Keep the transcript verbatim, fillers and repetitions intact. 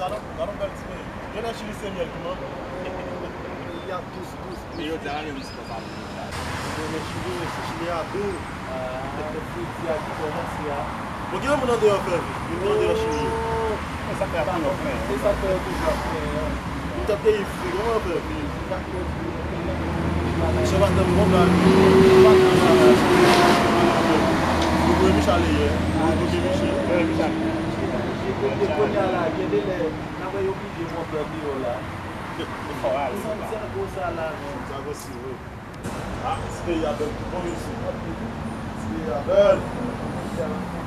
Gade yon bèl ti peyi. Genlè Chili se myèl ki manke. Peyi a dous, dous, dous. E yo di a, pa gen misye konsa pou yo di a. Yo gen Chili, si Chili a dous. Tèt friti a ki kòmanse a. Bon, gen moun andeyò fè vi. Gen moun andeyò Chili. Se sa k fè y ap toujou ap plenyen. Se sa k fè yo toujou ap plenyen. Yon tèt peyi fri, kòman yo fè viv? Misye pa t nan bon blag. Misye pa t nan blag. Yo voye Michel yè. Yo voye Michel. Yo voye Michel. Kounye a la, gen de lè, n ap wè yo oblije pran flè deyò la. Santiago sa la, non. Santiago si, wi. Ah, ti peyi a bèl tout bon, mesye. Ti peyi a bèl.